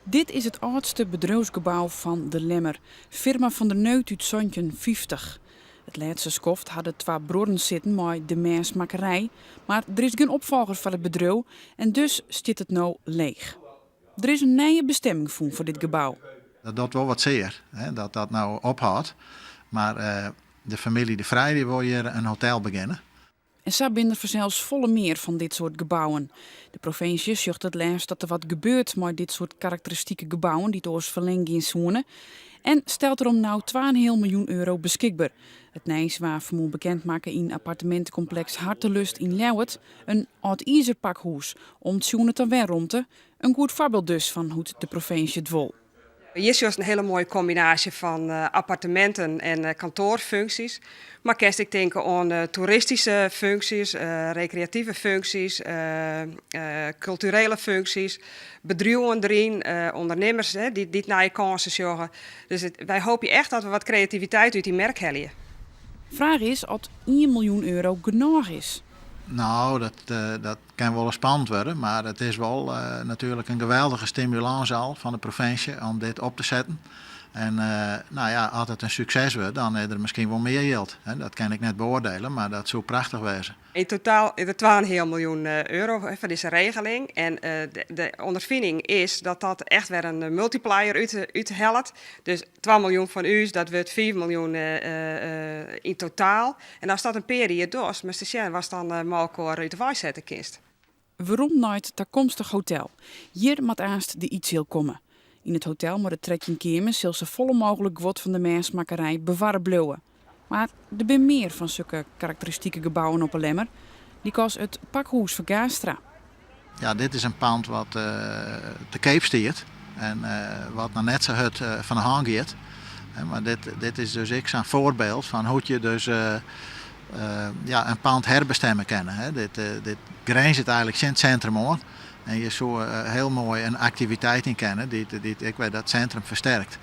Dit is it âldste bedriuwsgebou fan De Lemmer, firma Van der Neut út 1750. It lêste skoft ha de twa bruorren sitten mei de mêstmakkerij, mar der is gjin opfolger foar it bedriuw en dus stiet it no leech. Der is in nije bestemming fûn foar dit gebou. Dat docht wol wat sear, hè, dat dat no ophâldt. Mar de famylje De Vrij dy wol hjir in hotel begjinne. En sa binne der fansels folle mear fan dit soart gebouwen. De provinsje sjocht it leafst dat der wat gebeurt mei dit soart karakteristike gebouwen dy't oars ferlern gean soene en stelt derom no 2,5 miljoen euro beskikber. It nijs waard fanmoarn bekend makke yn appartemintekompleks Hartelust yn Ljouwert, in âld izerpakhûs, omtsjoene ta wenromte. In goed foarbyld dus fan hoe't de provinsje it wol. Hjir sjochst in hiele moaie kombinaasje fan apparteminten en kantoarfunksjes. Mar kinst ek tinke oan toeristyske funksjes, rekreative funksjes, kulturele funksjes, bedriuwen deryn, ûndernimmers dy't nije kânsen sjogge. Dus wy hoopje echt dat we wat kreativiteit út dy merk helje. Fraach is oft ien miljoen euro genôch is. No, dat kin wol spannend wurde, mar it is wol natuerlik in geweldige stimulâns al fan de provinsje om dit op te setten. En no ja, as it in sukses wurdt, dan is der miskien wol mear jild. Dat kin ik net beoardielje, mar dat soe prachtich wêze. Yn totaal is der 2,5 miljoen euro foar dizze regeling. En de ûnderfining is dat dat echt wer in multiplier úthellet. Dus 2 miljoen fan ús, dat wurdt 5 miljoen yn totaal. En ast dat in pear jier dochst, moatst ris sjen watst dan mei elkoar út de wei sette kinst. Werom nei it takomstich hotel. Hjir moat aanst de ytseal komme. Yn it hotel mei de 13 keamers sil safolle mooglik guod fan de mêstmakkerij bewarre bliuwe. Mar der binne mear fan sokke karakteristike gebouwen op 'e Lemmer, lykas it pakhûs fan Gaastra. Ja, dit is in pand wat te keap stiet en wat noch net sa hurd fan de hân giet. Mar dit is dus ek sa'n foarbyld fan hoe't je dus ja, in pand herbestimme kinne. Dit grinzet eigenlik tsjin it sintrum oan en je soe hiel moai in aktiviteit yn kinne dy't ek wer dat sintrum fersterkt.